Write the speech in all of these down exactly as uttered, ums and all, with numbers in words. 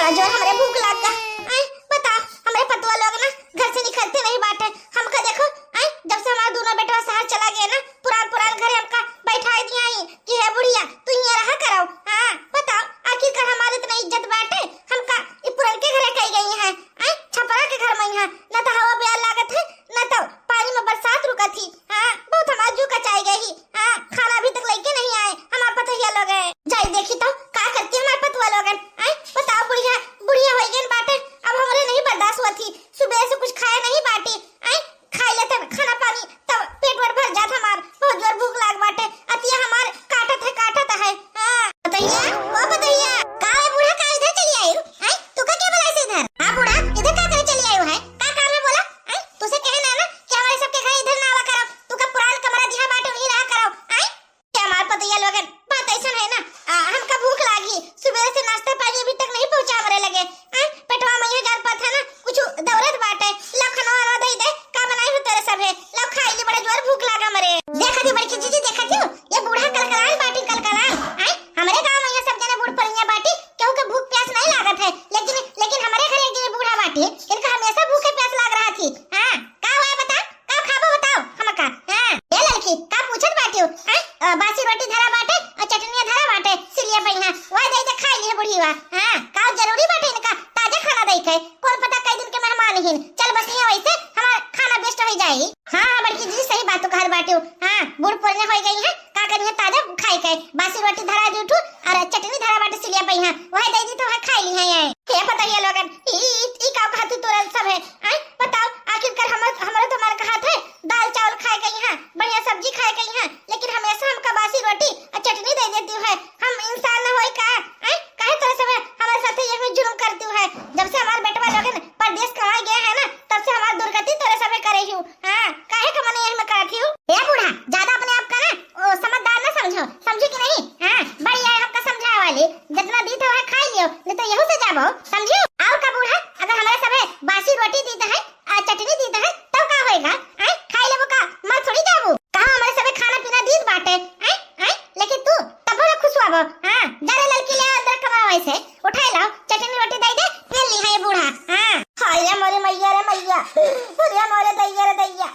जो हमरे भूख लाग गा। आय, बताओ, हमरे पतुआ लोग ना घर से निकलते नहीं बाटे। हमका देखो, आय, जब से हमार दोनों बेटवा शहर चला गए ना, पुरान पुरान घरे हमका बैठाई दिया ही कि हे बुढ़िया, तू यहाँ रहा करो। हाँ, बताओ, आखिरकार हमारे इतना इज्जत बाटे, हमका ई पुरनके घरे कई गई है, आय, छपरा के घर में यहाँ, ना तो हवा बयार लागत है, ना तो पानी में बरसात रुकत ही। हाँ, बहुत हमार जू कचाई गई ही। हाँ, खाना अभी तक लेके नहीं आए हमार पतोहिया लोग हैं। जाई देखी तो का करती हमार पतुआ लोगन। आय, बताओ बुढ़िया, बुढ़िया हो गई बाटे, अब हमरे नहीं बर्दाश्त हुआ थी, सुबह से कुछ खाए नहीं बाटी। आय, खाई लेते खाना पानी तब पेट वर भर जात हमार, बहुत जोर भूख लाग बाटे। अतिया हमार काटत है, काटत है। हाँ, पतोहिया, ओ पतोहिया, का है बूढ़ा, का इधर चली आई? आय, तू का क्या बुलाए से इधर? हाँ बूढ़ा, इधर का करे चली आई है? का काम है बोला? आय, तुसे कहे ना ना कि हमारे सबके घर इधर ना आवा करो, तू का पुरान कमरा दिया बाटे, वहीं रहा करो। आय, क्या हमार पतैया लोगन, बात ऐसा है ना, आ, हमका भूख लागी, सुबह से नाश्ता पानी अभी तक नहीं पहुंचा हमरे लगे। आ, पेटवा में ये जान पाता ना, कुछ दौरत बाटे, लो खाना वाना दे दे, का बनाई हो तेरे सब है, लो खाई ले, बड़ा जोर भूख लागा मरे। देखा थी बड़की जीजी, देखा थी, ये बूढ़ा कलकलान बाटी, कलकलान। आय, हमरे गांव में ये सब जने बूढ़ पुरनिया बाटी, केहू के भूख प्यास नहीं लागत है, लेकिन, लेकिन हमरे घर एक जने बूढ़ा बाटी, इनका हमेशा भूखे प्यास लाग रहा थी। हाँ, का हुआ बता? का खाबो बताओ हमका? हाँ, ए लड़की, का पूछत बाटियो? हाँ, अ, बासी रोटी धरा बाटे और चटनिया धरा बाटे, सिलिया पइहा, वह दे दे खाई लिहे बुढ़ीवा। हाँ, का जरूरी बाटे इनका ताजा खाना दे के? कौन पता कई दिन के मेहमान हिन, चल बसिया वैसे हमार खाना waste हो जाई। हाँ, हाँ, बड़की जी, सही बात तो कहत बाटियो। हाँ, बूढ़ पुरनिया हो गई है, का करिए, ताजा खाए के, बासी रोटी धरा दी उठू और चटनी धरा बाटे, सिलिया पइहा, वह दे दी तो वह खाई लिहे। हे पतैया लोगन, ई, ई, ई का कहत तू तुरंत सब है? आय, बताओ, आखिरकार हमर, हमरे तो मन कहत है, दाल चावल खाए के यहाँ, बढ़िया सब्जी खाए के यहाँ, लेकिन हमेशा हमका बासी रोटी और चटनी दे देती है। हम इंसान न होई का? आय, काहे तरह से हमारे साथ ये में जुल्म करती है? जब से हमार बेटवा लोगन परदेश कमाए गए हैं ना, तब से हमार दुर्गति तोरे सबे करे हूँ। हाँ, काहे का मने यही में करत हूँ? ए बूढ़ा, ज्यादा अपने आप का ना, ओ, समझदार ना समझो, समझी कि नहीं? हाँ, बड़ी आए हमका समझाए वाली, जितना दी था वह खाई लियो, नहीं तो यहू से जाबो, समझियो? और का बूढ़ा, अगर हमारे सबे बासी रोटी दी है, आ, चटनी दी है, तब का होएगा? आय, खाई लेबो का, मर थोड़ी जाबो। कहाँ हमारे सबे खाना पीना दीत बाटे, आय, आय, लेकिन तू तब ना खुश हुआ बो। हाँ, जा रे लड़की, ले अंदर कमरा से, उठाई लाओ, चटनी रोटी दे दे, पेल ली है ये बूढ़ा। हाँ। हाय रे मोरे मैया रे मैया, अरे मोरे दैया रे दैया,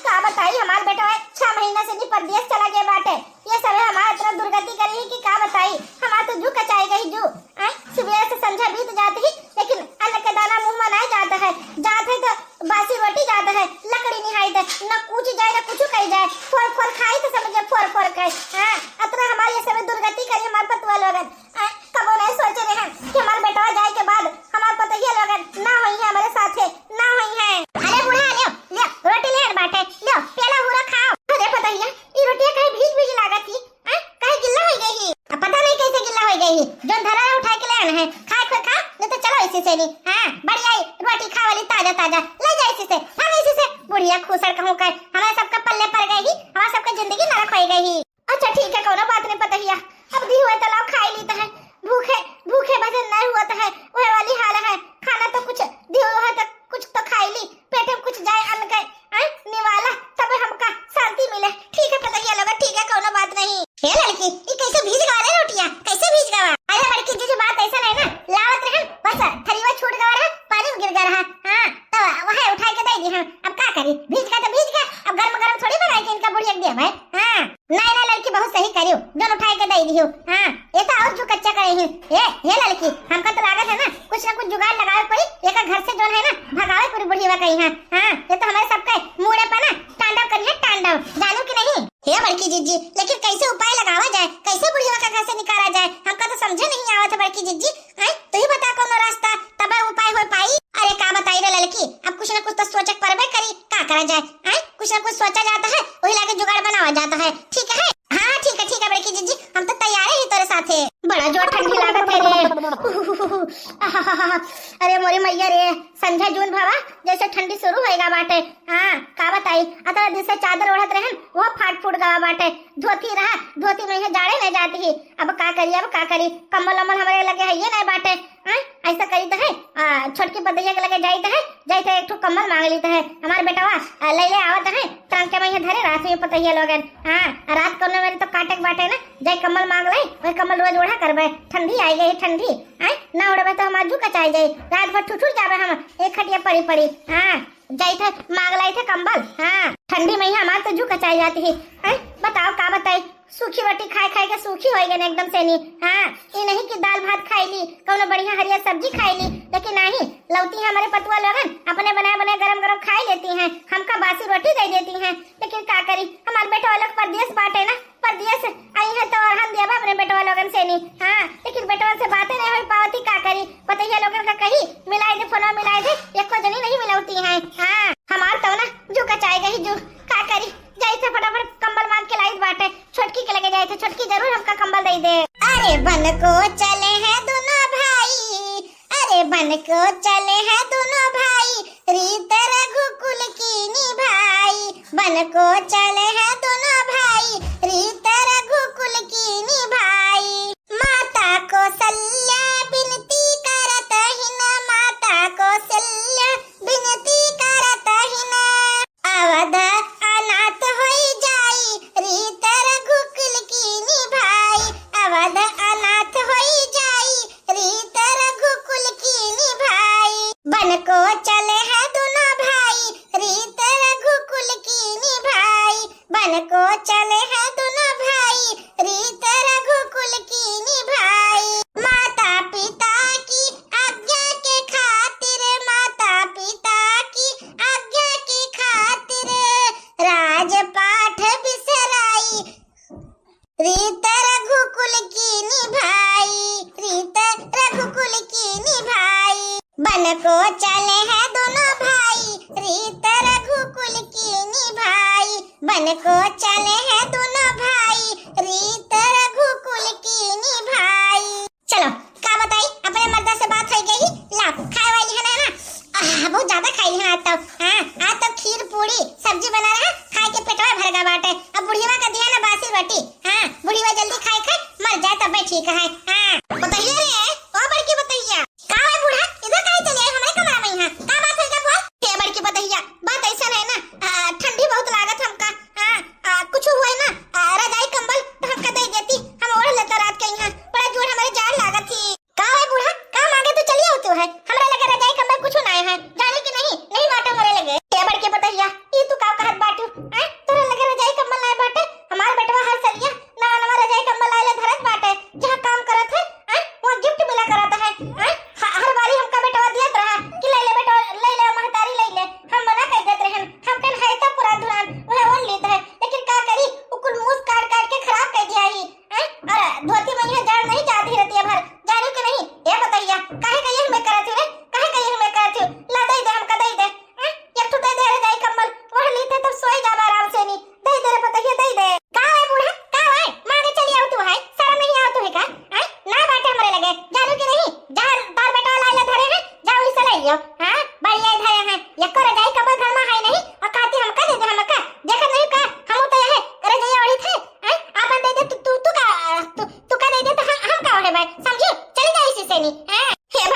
का बताई, हमार बेटवा छह महीना से नहीं परदेश चला गया बाटे। ये सबे हमार इतना दुर्गति करी है कि का बताई, हमार तो जू कचाई गई जू। आय, सुबह से संझा बीत जात ही, लेकिन अन्न के दाना मुंह में नहीं जाता है, जात है तो बासी रोटी जाता है, लकड़ी निहाई दे, न कुछ जाए न कुछ कही जाए, फोर फोर खाई तो समझे फोर फोर खाए। हाँ, अतना हमार ये सबे दुर्गति करी हमार पतुआ लोगन। आय, कबो नहीं सोचे रहे कि हमार बेटवा जाए के बाद हमार पतैया लोगन ना होई है, हमारे साथे ना होई है। अरे बूढ़ा, ले, ले, रोटी ले बाटे, ले, पेला हुरा खाओ। अरे पतैया, ई रोटिया काहे भीज भीज लागत ही? आय, काहे गिल्ला हो गई ही? अब पता नहीं कैसे गिल्ला हो गई ही। जोन धरा है उठा के ले आना है, खाए को खा, नहीं तो चलो इसी से नहीं। हाँ, बढ़िया ही रोटी खा वाली ताजा ताजा, ले जा इसी से, भाग इसी से। बुढ़िया खूसड़ कहूँ कर, हमारे सबका पल्ले पड़ गई ही, हमारे सबका जिंदगी नरक हो गई ही। अच्छा ठीक है, कौनो बात नहीं पतैया, अब दी हुए तलाव खाई ली तो है, भूखे, भूखे भजन नहीं हुआ तो है, वह वाली हाल है, खाना तो कुछ दी हुआ है तो कुछ तो खाई ली, पेट में कुछ जाए अन्न के, आय, निवाला, तब हमका शांति मिले। ठीक है पतैया लोग, ठीक है, कौनो बात नहीं। हे लड़की, ई कैसे भीज गवा रे रोटियां, कैसे भीज गवा? अरे बड़की जीजी, बात ऐसा नहीं ना, लावत रहन, बस थरीवा छूट गवा रहा, पानी में गिर गया रहा। हाँ, तो वह उठा के दे दी हम, अब का करी, भीज का तो भीज का, अब गरम गरम थोड़ी बनाई के इनका बुढ़िया के दे भाई। हाँ, नहीं ना लड़की, बहुत सही करियो, जोन उठाए के दे दियो। हाँ, ये तो और जो कच्चा करे ही। ए, हे लड़की, हमका तो लागत है ना, कुछ ना कुछ जुगाड़ लगावे पड़ी, एका घर से जोन है ना, भगावे पड़ी बुढ़िया कहीं। हाँ, हाँ, ये तो हमारे सबके मूड़े पर ना तांडव करी है, तांडव, जानू कि नहीं? हे बड़की जीजी, लेकिन कैसे उपाय लगावा जाए, कैसे बुढ़िया का घर से निकाला जाए, हमका तो समझे नहीं आवत है बड़की जीजी। हैं, तू ही बता कौनो रास्ता, तब उपाय हो पाई। अरे का बताई रे लड़की, अब कुछ ना कुछ तो सोचे के पड़बे करी, का करा जाए? हैं, कुछ ना कुछ सोचा जाता है, वही लागे जुगाड़ बनावा जाता है। ठीक है? हाँ, ठीक है, ठीक है बड़की जीजी, हम तो तैयार ही तोरे साथे। बड़ा जोर ठंडी लागत है रे। अरे मोरी मैया रे, संझा जून भावा, जैसे ठंडी शुरू होएगा बाटे। हाँ, का बताई, अतरा दिन से चादर ओढ़त रहन, वो फाट फूट गवा बाटे। धोती रहा, धोती में ये जाड़े नहीं जाती ही। अब का करी, अब का करी, कम्बल अम्बल हमारे लगे है ये नहीं बाटे। हाँ, ऐसा करी तो है, आ, छोटकी पतोहिया के लगे जाइत है, जाइत है एक ठो कम्बल माँग लीत है। हमार बेटवा, आ, लइले आवत है, trunk के मइहाँ धरे रहत हुई पतोहिया लोगन। हाँ, आ रात कौनो मेरे तो काटे के बाटे ना, जाई कम्बल माँग लाई, वही कम्बल रोज ओढ़ा करबे, ठंडी आई गई ठंडी। आय, ना ओढ़बे तो हमार जू कचाई जाई, रात भर ठुठुर जाबे हम एक खटिया पड़ी पड़ी। हाँ, जाइत है माँग लाइत है कम्बल। हाँ, ठंडी मइहाँ हमार तो जू कचाई जाती है। आय, बताओ का बताई, सूखी रोटी खाए खाए के सूखी होइ गए एकदम से नी। हाँ, ई नहीं कि दाल भात खाई ली, कौनो बढ़िया हरियर सब्जी खाई ली, लेकिन नहीं, लौती हैं हमारे पतुआ लोगन, अपने बनाए बनाए गरम गरम खाई लेती हैं, हमका बासी रोटी दे देती हैं। लेकिन का करी, हमार बेटवा लोग परदेस बाटे ना, परदेस आई है तो अरहन दियाबा अपने बेटवा लोगन से नी। हाँ, लेकिन बेटवन से बातें नहीं हो पावती, का करी, पतोहिया लोगन का कही, मिलाई दे, फोनवा मिलाई दे, एको जनी नहीं मिलौती हैं। हाँ, हमार तो ना जू कचाई गई जू, का करी, जाइत है फटाफट कम्बल माँग के लाइत बाटे, छोटकी के लगे जाइत है, छोटकी जरूर हमका कम्बल दे दे। अरे बन को चले हैं दोनों भाई, अरे बन को चले हैं दोनों भाई, रीत रघुकुल की निभाई। बन को चले हैं दोनों भाई, रीत रघुकुल की निभाई। माता कौशल्या बिनती करत हिन, माता कौशल्या बिनती करत हिन। अवध अनाथ होई जाई, रीत रघुकुल की निभाई। अवध अनाथ होई जाई, रीत रघुकुल की निभाई। बन को चले हैं दोनों भाई, रीत रघुकुल की निभाई। बन को चले हैं दोनों भाई, रीत रघुकुल की निभाई। माता पिता की आज्ञा के खातिर, माता पिता की आज्ञा के खातिर, राजपाट बिसराई। रीत रघुकुल की निभाई, रीत रघुकुल की निभाई। बन को चले हैं दोनों भाई, रीत रघुकुल की निभाई। बन को चले हैं दोनों भाई, रीत रघुकुल की निभाई। चलो, का बताई, अपने मर्दा से बात होइ गई। ला, खाए वाली है ना, ना? आह, बहुत ज्यादा खाई है आज तो। हाँ, आज तो खीर, पूड़ी, सब्जी बना रहा, खाए के पेटवा भर गा बाटे। अब बुढ़िया का दिया ना बासी रोटी। हाँ, बुढ़िया जल्दी खाए खाए मर जाए तब ठीक है। हाँ, पतोहिया रे, ओ बड़की पतोहिया। का है बूढ़ा, इधर काहे चले आए हमरे कमरा में यहाँ? का बात है का बोल? हे बड़की पतोहिया, बात ऐसा है ना, आ, ठंडी बहुत लागत हमका। हाँ, आ, कुछ हुआ है ना, आ, रजाई कंबल तो हमका दे देती, हम ओढ़ लेता रात के यहाँ। बड़ा जोर हमारे जाड़ लागत थी। का है बूढ़ा, का मांगे तू चली आवत है? हमरा लगे रजाई कंबल कुछ ना है, जाने कि नहीं, नहीं बाटे हमरे लगे। हे बड़की पतोहिया, ई तू का कहत बाटू? हैं? तोरे लगे रजाई कंबल ना बाटे? हमार बेटवा हर सलिया नवा नवा रजाई कंबल लाए ले धरत बाटे, जहाँ काम करत है, हैं? वहाँ gift मिला करत है, हैं? ह-, हर बारी हमका बेटवा दियत रहा कि ले ले बेटवा, ले ले महतारी ले ले, हम मना कर देत रहन, हम कहन है तो पुरान धुरान, वह ओढ़ लेत है, लेकिन का करी, उ कुल मूस काट काट के खराब कर दिया ही, हैं? और धोती में यह जाड़ नहीं जाती रहती है भर, जाने के नहीं, ए पतोहिया, काहे का ये हमें करत हो रे, काहे का ये हमें करत हो, ला दे दे, हमका दे दे, हैं? एक ठो दे दे रजाई कंबल, ओढ़ लीत है तब सोई जाबा आराम से नी। दे दे रे पतोहिया, दे दे। का है बूढ़ा, का है? मांगे चली आवत है, शर्म नहीं आवत है का? हैं? ना बाटे हमरे लगे, जानू कि नहीं? जहाँ तार बेटा लाए ले धरे हैं, जा वही से ले लियो। हाँ, बड़ी आई धरे हैं, एको रजाई कंबल घर में है नहीं, और कहती हमका दे दे, हमका। देखत नहीं का, हम तो यह रजाई ओढ़ी थे, हैं? आपन दे दे, तू, तू, तू का, तू, तू का दे दे तो हम, हम का ओढ़े भाई, समझी? चली जाए इसी से नहीं, हैं? हे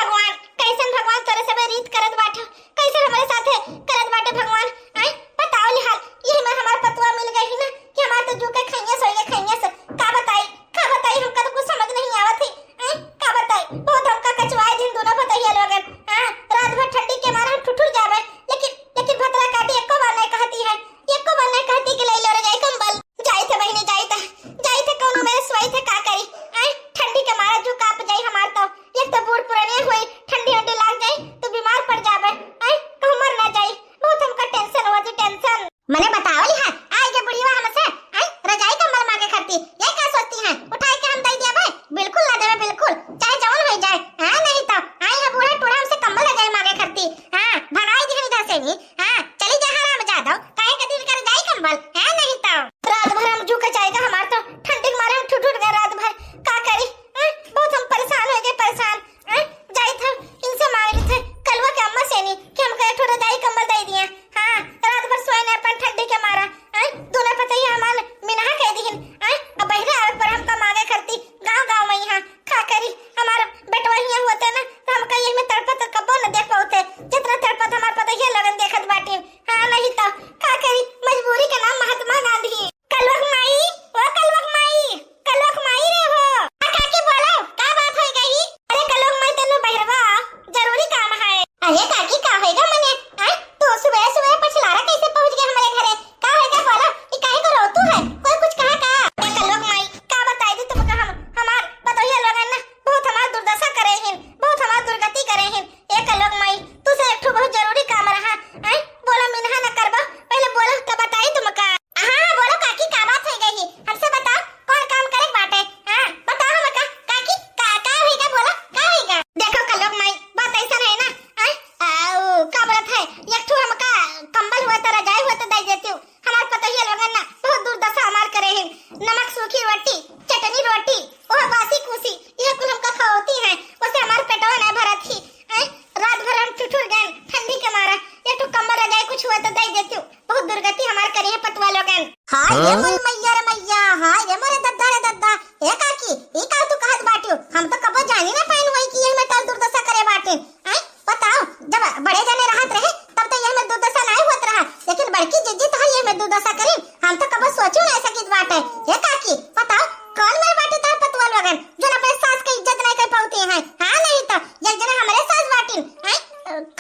अरे मोर मैया रे मैया, हाय रे मोरे दद्दा रे दद्दा। ए काकी, ई का तू कहत बाटियो? हम तो कबो जानी ना पाइन होई कि यही में तोर दुर्दशा करे बाटिन। आय, बताओ, जब बड़े जने रहत रहे, तब तो यही में दुर्दशा नाहीं होत रहा, लेकिन बड़की जिज्जी तोहर यही में दुर्दशा करिन, हम तो कबो सोचू नाहीं सकित बाटे। ए काकी, बताओ, कौन मेर बाटे तोहर पतुआ लोगन, जो अपने सास के इज्जत नाहीं कर पावती हैं? हाँ, नाहीं तो एक जने हमरे सास बाटिन, हैं?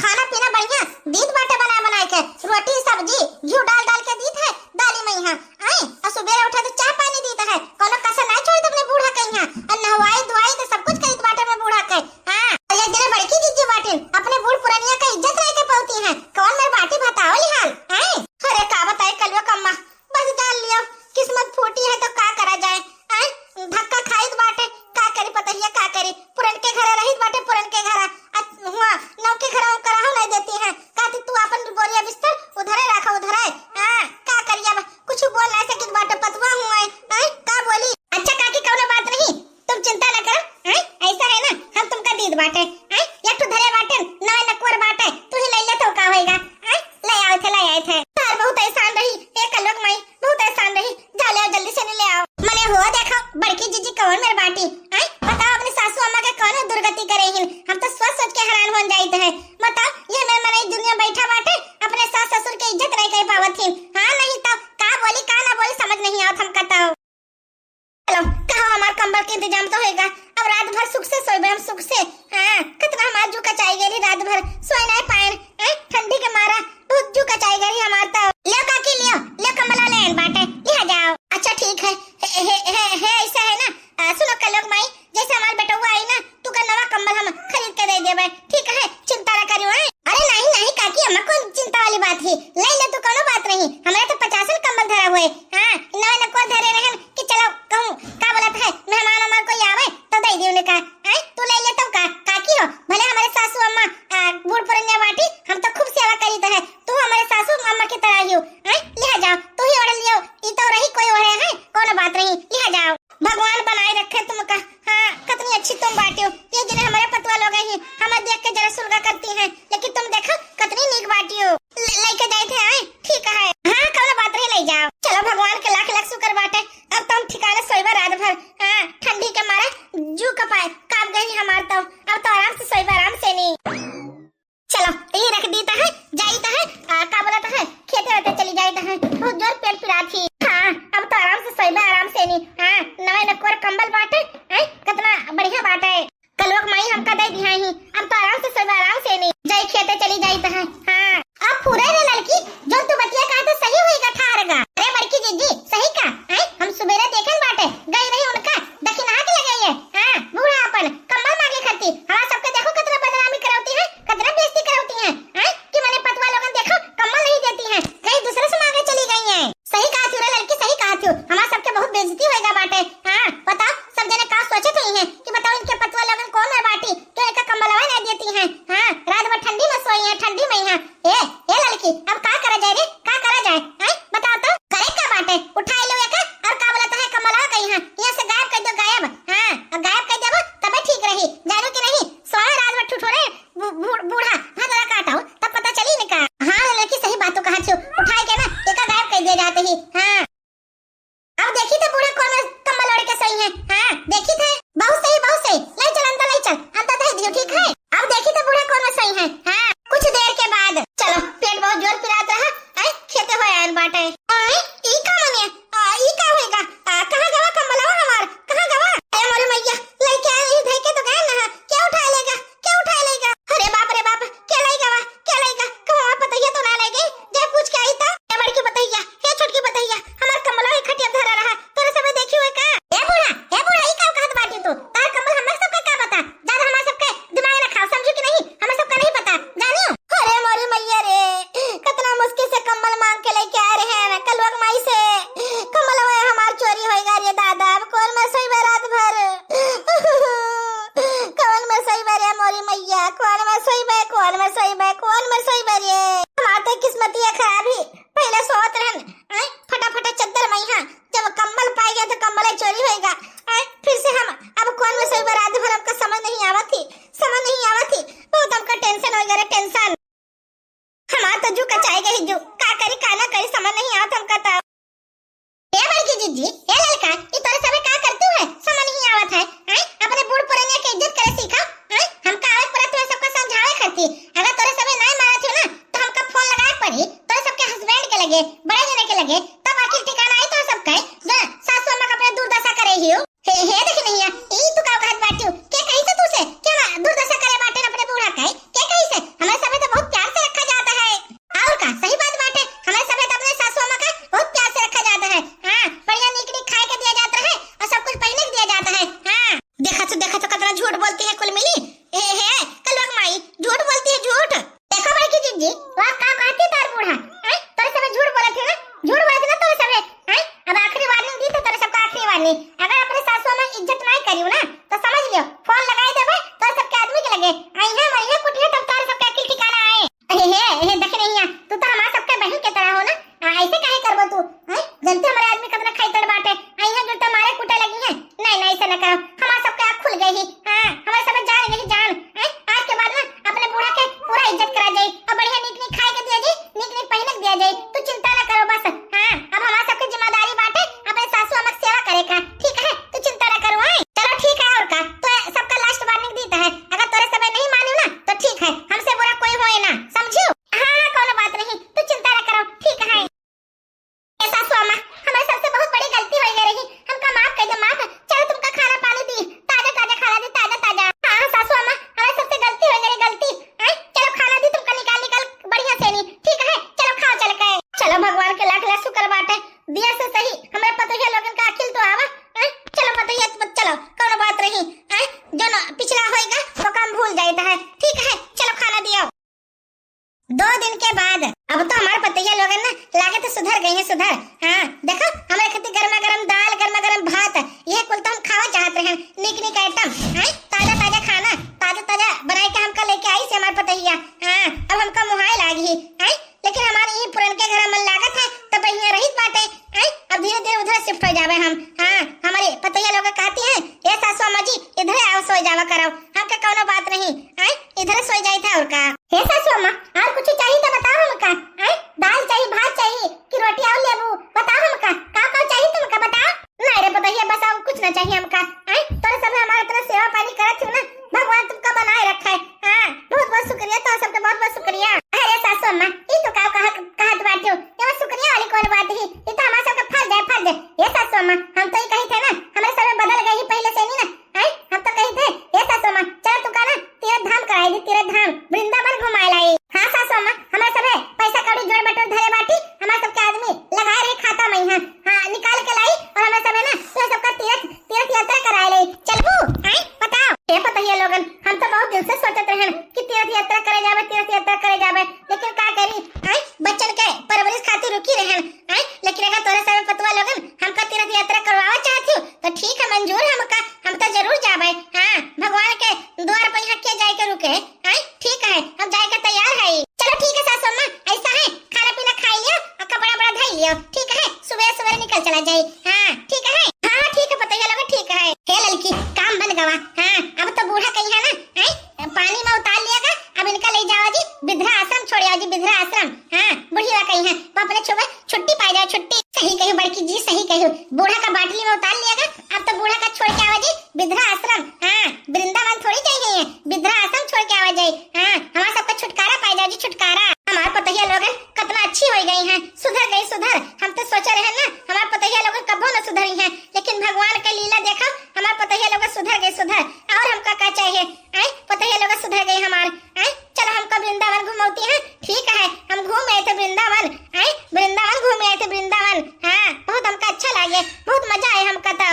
खाना पीना बढ़िया दीत बाटे बना बना के, रोटी सब्जी घी डाल डाल के दीत है दाली में यहाँ, हैं? और सुबेरे उठे तो चाय पानी दीत है, कोनो कसर नाहीं छोड़त अपने बूढ़ा के यहाँ, और नहवाई धुआई तो सब कुछ करीत बाटे अपने बूढ़ा के। हाँ, और एक जने बड़की जिज्जी बाटिन, अपने बूढ़ पुरनिया का इज्जत नाहीं कर पावती हैं, कौन मेर बाटी बताओ लिहाल, हैं? अरे का बताई कलुआ कम्मा, बस जान लियो, किस्मत फूटी है तो का करा जाए, आय, धक्का खाइत बाटे, का करी पतहिया, का करी, पुरन के घरे रहित बाटे, पुरन के घरा, आ हुआ नव के घरा कराहो नाहीं देती हैं, कहती तू अपन बोरिया बिस्तर उधरे रखो, उधरे, हाँ, का करी अब, कुछ बोल नाहीं सकित बाटे, पतुआ हुआ है, आय, का बोली? अच्छा काकी, कौनो बात नहीं, तुम चिंता न करो, हैं? ऐसा है ना, हम तुमका दीत बाटे, हैं? एक ठो धरे बाटे, नवे नकुअर बाटे, तू ही ले ले तो का होएगा, हैं? ले आए थे, ले आए थे। तार बहुत एहसान रही, ए कलुआ क माई, बहुत एहसान रही, जा ले आओ, जल्दी से नहीं ले आओ। मने हो देखो, बड़की जिज्जी कौन मेर बाटी, हैं? बताओ अपने सासू अम्मा के कौन दुर्गति करे हिन, हम तो सोच सोच के हैरान हो जाइत है। बताओ, ये मेर मने दुनिया बैठा बाटे, अपने सास ससुर के इज्जत नाहीं कर पावत हिन, हाँ? नहीं तो का बोली का ना बोली समझ नहीं आवत हमका तो। चलो, कहो हमार कंबल के इंतजाम तो होएगा। अब रात भर सुख से सोइबे हम, सुख से। हाँ, कितना हमार जू कचाई गई रही रात भर, सोए नाहीं पाएन, हैं? ठंडी के मारा बहुत जू कचाई गई रही हमार तो। ले काकी, लियो, ले कंबला ले आइन बाटे, लिहा जाओ। अच्छा ठीक है, हे, हे, हे, हे, ऐसा है ना, आ, सुनो कलुआ क माई, जैसे हमार बेटवा आई ना, तू का नवा कंबल हम खरीद के दे देबे, ठीक है, चिंता ना करियो, हैं? अरे नाहीं, नाहीं काकी, अम्मा कौन चिंता वाली बात है, ले ले तू, कोनो बात नहीं, हमारे तो पचासन कंबल धरा हुए, हाँ, नवे नकुअर धरे रहन कि चलो कहूँ, का बोलत है, मेहमान हमार कोई आवे तो दे दी उनका, हैं? तू ले ले तो का, काकी हो, भले हमारे सासू अम्मा, आ, बूढ़ पुरनिया बाटी, हम तो खूब सेवा करीत है, तू हमारे सासू अम्मा की तरह ही हो, हैं? लिहा जाओ, तू ही ओढ़ लियो, ई तो रही कोई ओढ़े है, कोनो बात नहीं, लिहा जाओ। भगवान बनाए रखे तुमका। हाँ, कितनी अच्छी तुम बाटियो। ये जने हमारे पतुआ लोग ही हमें देख के जरा सुलगा करती हैं, लेकिन तुम देखो कितनी नीक बाटियो। ले, लेके जाए थे, आए, ठीक है। हाँ, कौनो बात नहीं, ले जाओ। चलो, भगवान के लाख लाख शुक्र बाटे, अब तो हम ठिकाने सोइबा रात भर। हाँ, ठंडी के मारे जू कपाए कांप गई हमार तो, अब तो आराम से सोइबा, आराम से नी। चलो, ये रख दी तो है, जाई तो है, आ, का बोलत है, खेते वेते चली जाई तो है, बहुत जोर पेट पिरात ही। हाँ, अब तो आराम से सोइबे, आराम से नी। हाँ, नवे नकोर कंबल बाटे, हैं, कितना बढ़िया बाटे। कलुआ क माई हमका दे दिहा ही, अब तो आराम से सोइबे, आराम से नी। जाई खेते चली जाई तो है। हाँ, अब फुरे रे लड़की, जो तू बतिया कहा तो सही हुई का ठार गा। अरे बड़की जिज्जी, सही का, हैं, हम सुबेरे देखन बाटे, गई रही उनका दखिनहा के लगे ये, हाँ, बूढ़ा अपन कंबल मांगे खाती, हमार सबके देखो कितना बदनामी करौती है, कितना बेइज्जती करौती है, हैं? कि मने पतवा लोगन देखो कंबल नहीं देती हैं, कहीं दूसरे से मांगे चली गई हैं। सही कहा थी रे लड़की, सही कहा थी, हमार सबके बहुत बेइज्जती होएगा बाटे। हाँ, बताओ सब जने का सोचत हुई हैं कि बताओ इनके पतवा लोगन कौन है बाटी, क्यों इनका कंबलवा नहीं देती हैं? हाँ, रात भर ठंडी में सोई हैं, ठंडी में यहाँ। ए, ए लड़की, अब का करा जाए रे, का करा जाए, हैं? बताओ तो, करे का बाटे, उठाए लो एका, और का बोलत है कंबलवा का यहाँ, यहाँ से गायब कर दो, गायब। हाँ, अब गायब कर देबो, तबे ठीक रही, जानू कि नहीं? सोए रात भर ठुठुरे, बू-, बू-, बूढ़ा, भदरा काटा हो, तब पता चली इनका। हाँ, लड़की सही बात तो कहा छो, उठाए के ना, एका गायब कर दिया जाते ही। हाँ। अब देखी तो बूढ़ा कौन में कंबल ओढ़ के सोई है। हाँ, देखी थे, बहुत सही, बहुत सही, ले चल अंदर, ले चल अंदर, धर दियो, ठीक है। अब देखी तो बूढ़ा कौन में सोई है। हाँ, कुछ देर के बाद। चलो, पेट बहुत जोर पिरात रहा, आए, खेते हो आयल बाटे। आए, ई का मने? आ, ई का होएगा? आ, कहाँ गवा कंबलवा हमार? कहाँ गवा? ए मोरे मैया, लइके आए, यही धइके तो गए ना। के उठाए लेगा? के उठाए लेगा? अरे बाप रे बाप, के लई गवा? के लई गा? कहवा पतैया तो ना लई गई? जाए पूछ के आई तो। ए बड़की पतैया, हे छोटकी पतैया, हमार कंबलवा ही खटिया धरा रहा, तोरे सबे देखी हुए का? ए बूढ़ा, ए बूढ़ा, ई का कहत बाटी तू? तार कंबल हमरा सबका का पता? ज्यादा हमार सबके दिमाग ना खाओ, समझू कि नहीं? हमें सबका नहीं पता, जानियो। अरे मोरी मैया रे, कितना मुश्किल से कंबल मांग के लेके आ रहे हैं कलुआ क माई से। कंबलवा हमार चोरी होइगा रे दादा, अब कौन में सोइबे रात भर? कौन में सोइबे रे मोरी मैया, कौन में सोइबे, कौन में सोइबे, कौन में सोइबे रे? हमार तो किस्मतिया खराब ही, पहले सोवत रहन, आय, फटाफट चद्दर में यहाँ, जब कंबल पाई गया तो कंबल चोरी होइगा, आय, फिर से हम अब कौन में सोइबे रात भर, हमका समझ नहीं आवत ही, समझ नहीं आवत ही, बहुत हमका tension होइगा रे, tension। हमार तो जू कचाई गई जू, का करी का ना करी समझ नहीं आवत हमका तो। अइहे मरिहे कुटिहे तब तोरे सबके अकिल ठिकाना आए। अरे हे, हे देख नहीं है, तू तो हमार सबके बहिन के तरह हो ना, आ, ऐसे काहे करबो तू? हैं? जनते हमारे आदमी कतना खैतड़ बाटे, अइहे जो तो मारे कूटे लगी है। नहीं, नहीं, ऐसे न करो, हमार सबके आँख खुल गई ही। हाँ, हमारे सब जान गई जान। हैं? आज के बाद ना अपने बूढ़ा के पूरा इज्जत करा जाई और बढ़िया नीक नीक खाए के दिया जाई, नीक नीक पहने के दिया जाई। तू चिंता न करो बस। हाँ, अब हमार सबके जिम्मेदारी बाटे अपने सासू अम्मा के सेवा करे का, ठीक है? तू चिंता न करो। हैं? चलो ठीक है, और का, तो सबका last warning दीत है, अगर तोरे सबे नहीं मानू ना तो ठीक है, हमसे बुरा कोई होए ना, समझू? हाँ, हाँ, कोनो बात नहीं, तू चिंता न करो, ठीक है। ए सासू अम्मा, हमारे सबसे बहुत बड़ी गलती हो गई रही, हमका माफ कर दे, माफ। चलो तुमका खाना पानी दी, ताजा ताजा खाना दी, ताजा ताजा। हाँ, हाँ, सासू अम्मा, हमारे सबसे गलती हो गई, गलती। हैं? चलो खाना दी तुमका निकाल निकाल बढ़िया से नहीं, ठीक है? चलो खाओ चल के। चलो भगवान के लाख लाख शुक्र बाटे, दिया से सही हमारे पतोहिया लोगन का अकिल तो आवा। हैं? चलो पतोहिया, चलो, कोनो बात नहीं। हैं? जो ना पिछला होएगा तो काम भूल जाता है, ठीक है? चलो खाना दियो। दो दिन के बाद अब तो हमार पतोहिया लोगन ना लागे तो सुधर गई है, सुधर। हाँ, देखो हमारे खातिर गर्मा गर्म दाल, गर्मा गर्म भात, ये कुल तो हम खावा चाहत रहे, नीक नीक item। हैं? ताजा ताजा खाना, ताजा ताजा बनाए के हमका लेके आई से हमार पतोहिया। हाँ, अब हमका मुहाए लागी। हैं? लेकिन हमारे यही पुरनके घर मन लागत है, तब यहाँ रहित बाटे। हैं? अब धीरे धीरे उधर shift हो जावे हम। हाँ, हमारी पतोहिया लोग कहती हैं, "ए सासू अम्मा जी, इधर आओ, सो जावा करो, हमके कौनो बात नहीं।" हैं? इधर सो जाइत है और का। हे सासू अम्मा, और कुछ चाहिए तो बताओ हमका। हैं? दाल चाहिए, भात चाहिए कि रोटी और लेबू? बताओ हमका, का का चाहिए तुमका, बताओ। नहीं रे पतोहिया, बस और कुछ ना चाहिए हमका। हैं? तोरे सब हमारे तरह सेवा पानी करत हो ना, भगवान तुमका बनाए रखा है। हाँ, बहुत बहुत शुक्रिया, तो सबके बहुत बहुत शुक्रिया। अरे सासू अम्मा, ई तो का कहा, कहत बाटियो, ये शुक्रिया वाली कौन बात है? ये तो हमारे सबके फर्ज है, फर्ज। ये सासू अम्मा, हम तो ये कही थे ना, हमारे सब में बदल गई पहले से नहीं ना। हैं? हम तो कही थे, ये सासू अम्मा, चलो तू का ना तीर्थ धाम कराई दी, तीर्थ धाम, वृंदावन घुमाए लाई। हाँ सासू अम्मा, हमारे सब है पैसा कौड़ी जोड़ बटोर धरे बाटी, हमारे सबके आदमी लगाए रही खाता में है। हाँ, निकाल के लाई और हमें सब है ना, तो सबका तीर्थ, तीर्थ यात्रा कराए ले। चलबू? हैं? बताओ। हे पतोहिया लोगन, हम तो बहुत दिन से सोचत रहन कि तीर्थ यात्रा करे जावे, तीर्थ यात्रा करे जावे, लेकिन का करी? हैं? बच्चन के परवरिश खातिर रुकी रहन। हैं? लेकिन अगर तोरे सब पतोहिया लोगन हमका तीर्थ यात्रा करवावा चाहत हो, तो ठीक है, मंजूर है हमका, हम तो जरूर जाबे। हाँ, भगवान के द्वार पर यहाँ के जाए के रुके। हैं? ठीक है, हम जाए के तैयार है। चलो ठीक है सासू अम्मा, ऐसा है, खाना पीना खाई लियो और कपड़ा वपड़ा धोई लियो, ठीक है? सुबह सुबह निकल चला जाए। हाँ, ठीक है। हाँ, हाँ, ठीक है पतोहिया लोग, ठीक है। हे ललकी, काम बन गवा। हाँ, अब तो बूढ़ा कही है ना, हैं? पानी में उतार लिया गा, अब इनका ले जावा जी, बिधरा आश्रम छोड़ आओ जी, बिधरा आश्रम। हाँ, बुढ़िया कही है, वो अपने छुट्टी पाए जाओ, छुट्टी। सही कही बड़की जी, सही कही। बूढ़ा का बाटली में उतार लिया गा, अब तो बूढ़ा का छोड़ के आवा जी, बिधरा आश्रम। हाँ, वृंदावन थोड़ी जाइए, बिधरा आश्रम छोड़ के आवा जाए। हाँ, हमार सबका छुटकारा पाए जाओ जी, छुटकारा। हमार पतोहिया लोगन कतना अच्छी हो गई हैं, सुधर गई, सुधर। हम तो सोचे रहे ना, हमार पतोहिया लोगन कबो न सुधरी हैं, लेकिन भगवान के लीला देखो, हमार पतोहिया लोगन सुधर गई, सुधर। और हमका का चाहिए? आए, पतोहिया लोगन सुधर गई हमार। आए, चलो हमका वृंदावन घुमौती है, ठीक है, हम घूम आए थे वृंदावन। आए, वृंदावन घूम आए थे, वृंदावन। हाँ, बहुत हमका अच्छा लागे, बहुत मजा आए हमका तो।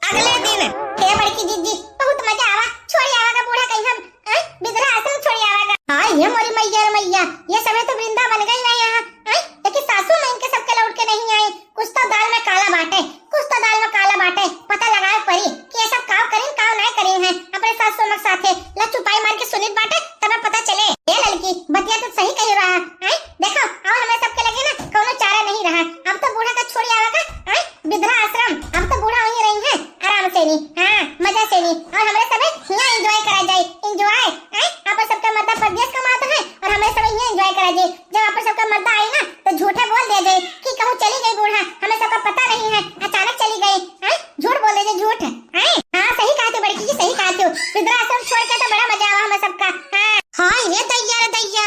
अगले दिन, हे बड़की जिज्जी, बहुत मजा आवा, छोड़ आवा का बूढ़ा कहीं हम, हैं? बिधरा आश्रम छोड़ आवा का। हाँ, ये मोरी मैया रे मैया, ये समय तो वृंदावन गई ना यहाँ, हैं? लेकिन सासू में इनके सबके लौट के नहीं आई। कुछ तो दाल में काला बाटे, कुछ तो दाल में काला बाटे। पता लगावे पड़ी कि ये सब काव करीन, काव नाय करीन है। अपने सासू में साथे ला चुपाई मार के सुनित बाटे, तब पता चले। ए ललकी, बतिया तो सही कही रहा, हैं? देखो, और हमें सबके लगे ना कोनो चारा नहीं रहा। अब तो बूढ़ा का छोड़ आवा का, हैं? बिधरा आश्रम, अब तो बूढ़ा वहीं रही है, आराम से नहीं, हाँ, मजा से नहीं। और हमरे सबे हियाँ enjoy करा जाए, enjoy, हैं? आप सबका मर्दा परदेश कमात है और हमरे सबे हियाँ enjoy करा जाए। जब आप सबका मर्दा आई ना, तो झूठे बोल दिया जाए कि कहूँ चली गई बूढ़ा, हमें सबका पता नहीं है, अचानक चली गई, हैं? झूठ बोल दिया जाए, झूठ, हैं? हाँ, सही कहा थे बड़की जी, सही कहा थे। वृद्धाश्रम छोड़ के तो बड़ा मजा आवा हमें सबका। हाँ, हाँ, ये दैया रे दैया,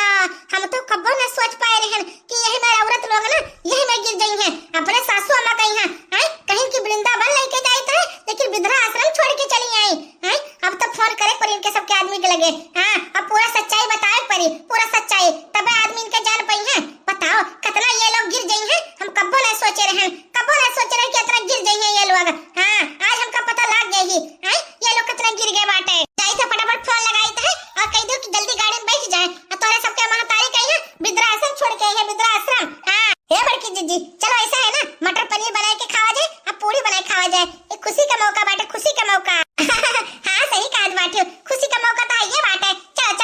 हम तो कब्बो न सोच पाए रहन कि यही मेरा औरत लोग ना, यही में गिर गई हैं, अपने सासू अम्मा कही हैं, हैं? कहीं की वृंदावन लेके जाए थे, लेकिन बिधरा आश्रम छोड़ के चली आई, हैं? अब तो फोन करे पर इनके सबके आदमी के लगे, हाँ, अब पूरा सच्चाई बताए परी, पूरा सच्चाई, तबे आदमी इनके जान पाई हैं। बताओ, कितना ये लोग गिर गई हैं, हम कब्बो नहीं सोचे रहन, कब्बो नहीं सोचे रहन कि इतना गिर गई हैं ये लोग। हाँ, आज हमका पता लग गई ही, हैं? ये लोग कितना गिर गए बाटे। जाई थे फटाफट फोन लगाई थे और कह दो कि जल्दी गाड़ी में बैठ जाए। और तोरे सबके महतारी कही है, बिधरा आश्रम छोड़ के आई है, बिधरा आश्रम। हाँ, हे बड़की जिज्जी, चलो ऐसा है ना, मटर पनीर बनाए के खावा जाए, अब पूरी बनाए खावा जाए। ये खुशी का मौका बाटे, खुशी का मौका। हाँ, सही कहा बाटे, खुशी का मौका तो है ये बाटे। चलो,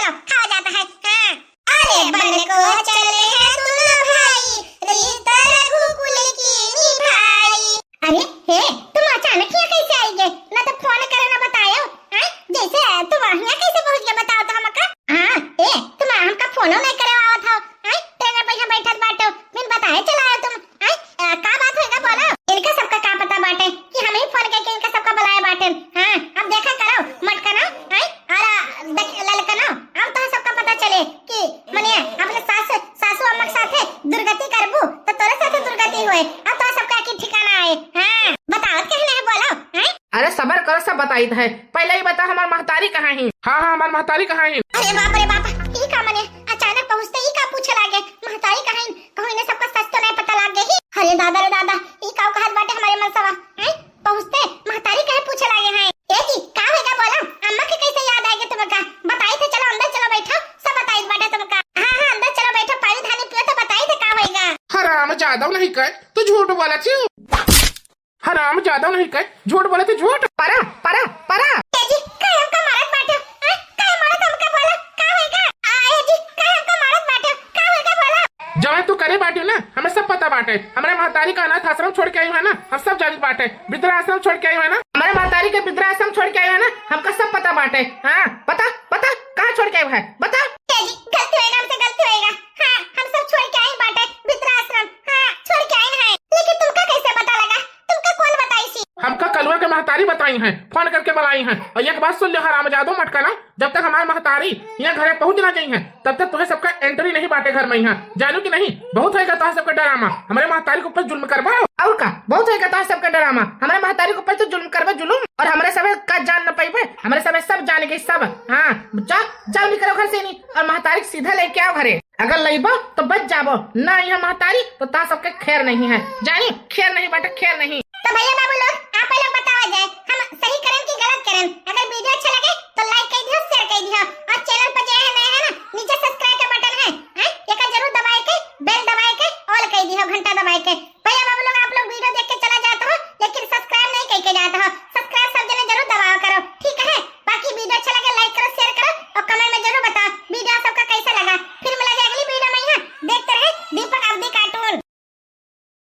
बताइत है। पहिले ई बता, हमार महतारी कहाँ ही? हाँ, हाँ, हमार महतारी कहाँ ही? अरे बाप रे बाप, ई का मने? अचानक पहुँचते ई का पूछे लागे? महतारी कहाँ ही? कहूँ इन्हें सबका सच तो नहीं पता लाग गई? अरे दादा रे दादा, ई का कहत बाटे हमारे मनसवा? हैं? पहुँचते महतारी कहे पूछे लागे हैं? ए जी, का होएगा बोला? अम्मा के कैसे याद आएगी तुमका? बताइत है, चलो अंदर चलो बैठो, सब बताइत बाटे तुमका। हाँ, हाँ, अंदर चलो बैठो, पानी धानी पियो तो बताइत है का होएगा। हराम जादव नहीं कहे, तू झूठ बोला छी। हराम जादव नहीं कहे, झूठ बोले थे झूठ। परा, परा, परा। ए जी, काहे हमका मारत बाटे? हैं? काहे मारत हमका बोला? का होएगा? आ, ए जी, काहे हमका मारत बाटे? का होएगा बोला? जवन तू करे बाटे ना, हमें सब पता बाटे। हमारे महतारी का अनाथ आश्रम छोड़ के आई है ना, हम सब जानित बाटे। वृद्धाश्रम छोड़ के आई है ना, हमारे महतारी के वृद्धाश्रम छोड़ के आई है ना, हमका सब पता बाटे। हाँ, पता, पता, कहाँ छोड़ के आई है? बता। ए जी, गलती होएगा, हमसे गलती होएगा। हाँ, हम सब छोड़ के आई बाटे वृद्धाश्रम। हाँ, छोड़ के आई है। लेकिन तुमका कैसे पता लगा? तुमका कौन बताई सी? हमका कलुआ के महतारी बताई है, फोन करके बुलाई है। और एक बात सुन लो हरामजादो मटकना, जब तक हमार महतारी यहाँ घरे पहुँच ना जाई है, तब तक तुम्हें सबका entry नहीं बाटे घर में यहाँ, जानो कि नहीं? बहुत होएगा तुम्हारे सबका drama, हमारे महतारी के ऊपर जुल्म करबा। और का? बहुत होएगा तुम्हारे सबका drama, हमारे महतारी के ऊपर तो जुल्म करबा, जुल्म। और हमारे सब का जान न पाइबे, हमारे सब, सब जान गई सब। हाँ, जाओ, जाओ निकलो घर से नहीं। और महतारी के सीधा लेके आओ घरे। अगर लइबो तो बच जाबो, ना यहाँ महतारी तो ता सबके खैर नहीं है, जानी? खैर नहीं बाटे, खैर नहीं। तो भैया बाबू लोग, आप लोग बतावा जाए, हम सही करें कि गलत करें? अगर video अच्छा लगे तो like कर दियो, share कर दियो, और channel पर जो है नया है ना, नीचे subscribe का button है, हैं? एका जरूर दबाए के, bell दबाए के, all कर दियो, घंटा दबाए के। भैया बाबू लोग, आप लोग video देख के चला जात हो, लेकिन subscribe नहीं करके जात हो।